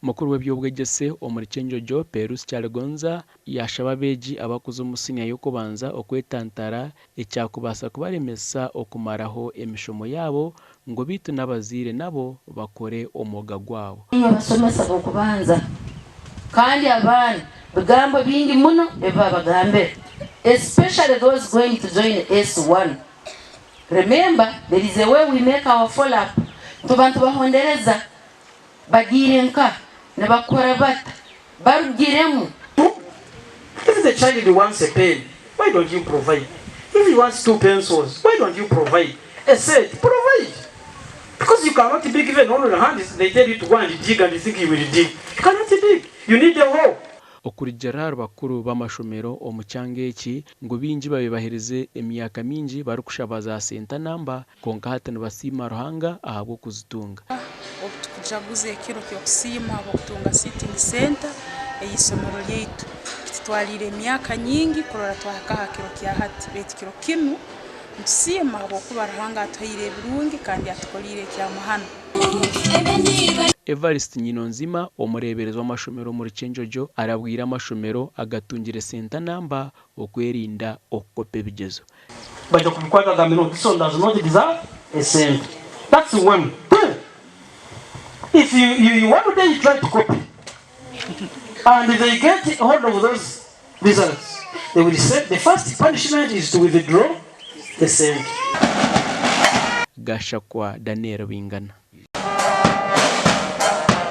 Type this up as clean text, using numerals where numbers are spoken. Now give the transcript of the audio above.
Mukuru w'eby'obwegyese omuri Kyenjojo, Perus Kyaligonza yaashaba abeegi abarikuza omu siniya y'okubanza okwetantara ekyakubaasa kubaremesa okumaraho emishomo yaabo ngu beitu n'abazaire nabo bakore omwoga gwabo. Inywe abasomesa b'okubanza kandi abaana, bigambo bingi muno ebi babagambira especially those going to join S1. Remember there is a way we make our follow up, nituba nitubahondereza bagiire nka, nibakora bata, barugiremu. If the child wants a pen, why don't you provide? If he wants two pencils, why don't you provide? A set, provide! Because you cannot dig even on your hands, they tell you to go and dig and you think you will dig. You cannot dig. You need a hoe. Okurugiirira ahari bakuru b'amashomero omu kyanga eki, ngu baingi babibaherize emyaka mingi barikushaba za senta namba kwonka hati nibasiima Ruhanga ahabw'okuzitunga. Obu tukujaguza ekiro ky'okusiima habw'okutunga Sitting Centre ey'eisomero lyaitu, kitutwaliire emyaka nyingi kurora twahika ha kiro kya hati baitu kiro kinu nitusiima habwokuba Ruhanga atuhaire ebirungi kandi atukoliire ekyamahano. Evarist Nyinonzima, omureeberezi w'amashomero omuri Kyenjojo arabwire amashomero agatungire senta namba okwerinda okukopa ebigyezo. Baija kubikwata bagambe no this one does not deserve a cent. That's one. Two, if you, you, you one day you try to copy and they get hold of those results, they will say the first punishment is to withdraw the cent. Gashakwa Daniel Bingana.